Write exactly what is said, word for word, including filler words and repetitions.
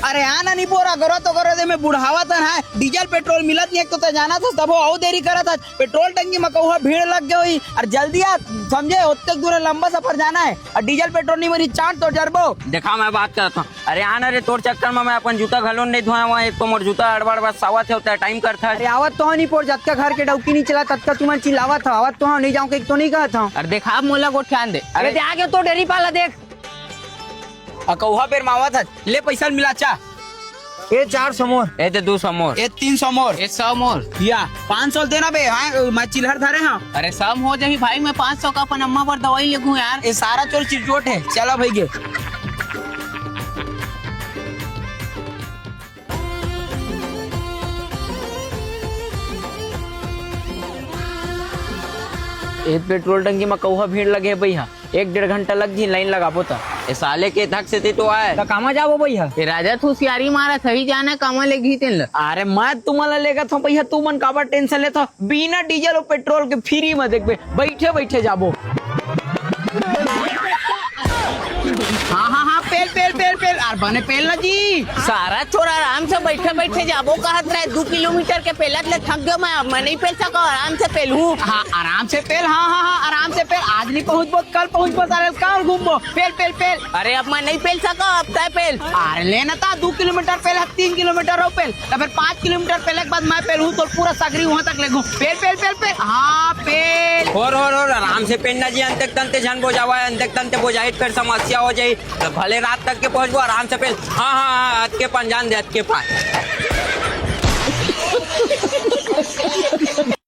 अरे आ ना निपोर, अगरो तो करो दे, मैं बुढ़ावत हन, हाय, डीजल पेट्रोल मिलत नहीं, एक तो तैं जानत हस, तभो अउ देरी करत हस, पेट्रोल टंकी म कहूँ भीड़ लग गए होही, अउ जल्दी आ, समझे, ओतेक दूर लंबा सफर जाना हे, अउ डीजल पेट्रोल नहीं मिलही, चाट तो जरबो। देखा, मैं बात करत हूँ, अरे आ ना रे, तोर चक्कर में मैं अपन जूता घलो नहीं धोया हुआ, एक तो मोर जूता अड़बड़ बस आवत हे, उतना टाइम करत हस। अरे आवत तो हँव निपोर, जतका घर के डौकी नहीं चला, ततका तुमन चिल्लावत हव, आवत तो हँव, नहीं जाऊँ के एक तो नहीं कहत हँव। अरे देखा, अब मोला गोठियान दे। अरे अरे दे आगे तो डेरी पाला देख। अकौहा बेर मावत हस, ले पैसा मिला चा। ए चार सौ मोर। ए दे दू सौ मोर। ए तीन सौ मोर। ए सौ मोर। या, पाँच सौ देना बे, हाँ, मैं चिल्हर धरे हँव। अरे सौ में हो जाही भाई, मैं पाँच सौ का अपन अम्मा बर दवाई लेगहूँ यार। ए सारा चोर चिरचोट हे, चला भई गे। ए पेट्रोल टंकी म कहूँ भीड़ लगे हे भैया, एक डेढ़ घंटा लग जही लाइन लगाबो त। ए साले के थक से ते तो आए। त कामा जाबो भैया? ए राजा, तू सियारी मारा, सही जाना कामा ले गही तेन ल। अरे मैं तुमन ल लेगत हँव भैया, तुमन काबर टेंशन लेत हव? बिना डीजल अउ पेट्रोल के फ्री म देखबे, बइठे बइठे जाबो। हाँ, हाँ, हाँ, पेल, पेल, पेल, पेल। अरे बने पेल ना जी। सारा चोर आराम से बइठे बइठे जाबो कहत रहे, दू किलोमीटर के पेलत ले थक गेंव मैं, अब मैं नहीं पेल सकँव, आराम से पेलहूँ। हाँ, आराम से पेल, हाँ, हाँ, हाँ, आराम से पेल। आज नहीं पहुँचबो, कल पहुँचबो, सारे कल घूमबो। पेल, पेल, पेल। अरे अब मैं नहीं पेल सकँव, अब तैं पेल। अरे ले ना त दू किलोमीटर पेल, तीन किलोमीटर अउ पेल। त फेर पाँच किलोमीटर पेले के बाद मैं पेलहूँ, तोर पूरा सगरी उहाँ तक लेगहूँ। पेल, पेल, पेल, पेल। हाँ, पेल। होर, होर, होर, आराम से पेल ना जी, अंते तंते झन बोजावा, अंते तंते बोजाही त फेर समस्या हो जाही। त भले रात तक के पहुँचबो, आराम से पेल। हाँ, हाँ, हाँ, अतके पान जान दे, अतके पान।